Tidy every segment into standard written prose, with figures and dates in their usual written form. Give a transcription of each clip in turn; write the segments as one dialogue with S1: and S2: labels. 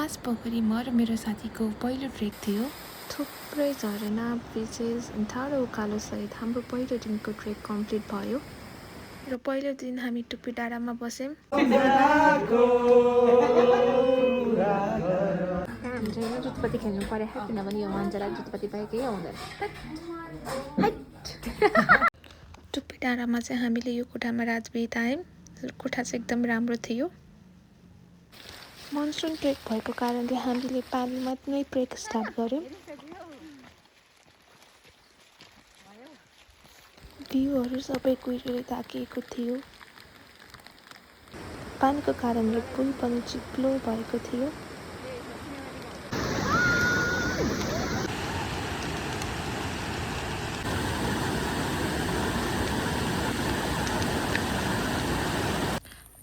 S1: बाँस पोखरी म र मेरो साथीको पहिलो ट्रेक थियो। थुप्रै झरना, ब्रिजेस अनि टाढो उकालो सहित हाम्रो पहिलो दिनको ट्रेक कम्प्लिट भयो र पहिलो दिन हामी टुप्पी डाँडामा बस्यौँ। हामी जुत्पत्ती खेल्नु पऱ्यो किनभने यो मान्छेलाई जुत्पत्ती पाए केही आउँदैन। टुप्पी डाँडामा चाहिँ हामीले यो कोठामा रात बितायौँ। कोठा चाहिँ एकदम राम्रो थियो। मनसुन ट्रेक भएको कारणले हामीले पानीमा नै ट्रेक स्टार्ट गर्यौँ। भ्यूहरू सबै कुहिरोले ढाकिएको थियो। पानीको कारणले पुल पनि चिप्लो भएको थियो।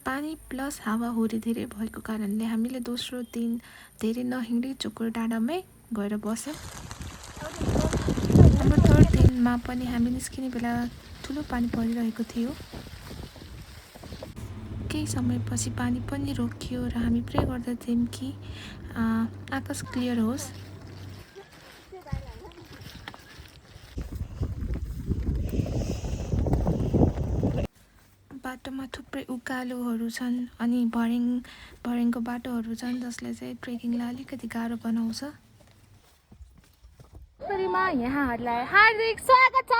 S1: पानी प्लस हावाहुरी धेरै भएको कारणले हामीले दोस्रो दिन धेरै नहिँडी चोकर डाँडामै गएर बस्यौँ। हाम्रो थर्ड दिनमा पनि हामी निस्किने बेला ठुलो पानी परिरहेको थियो। केही समयपछि पानी पनि रोकियो र हामी प्रे गर्दथ्यौँ कि आकाश क्लियर होस्। बाटोमा थुप्रै उकालोहरू छन् अनि भर्याङको बाटोहरू छन् जसले चाहिँ ट्रेकिङलाई अलिकति गाह्रो बनाउँछ। यहाँहरूलाई हार्दिक स्वागत छ।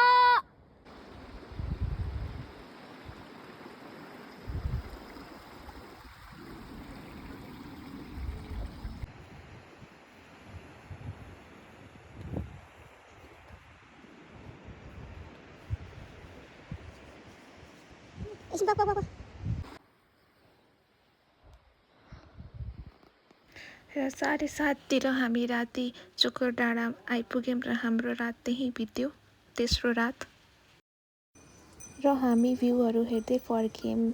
S1: र 7:30तिर हामी राति चोकर डाँडा आइपुग्यौँ र हाम्रो रात त्यहीँ बित्यो, तेस्रो रात। र हामी भ्यूहरू हेर्दै फर्क्यौँ।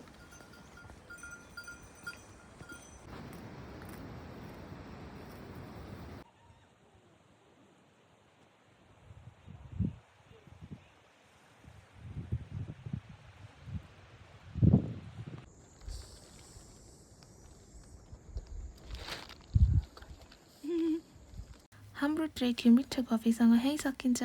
S1: हाम्रो ट्रेक यो मिठो कफीसँग यहीँ सकिन्छ।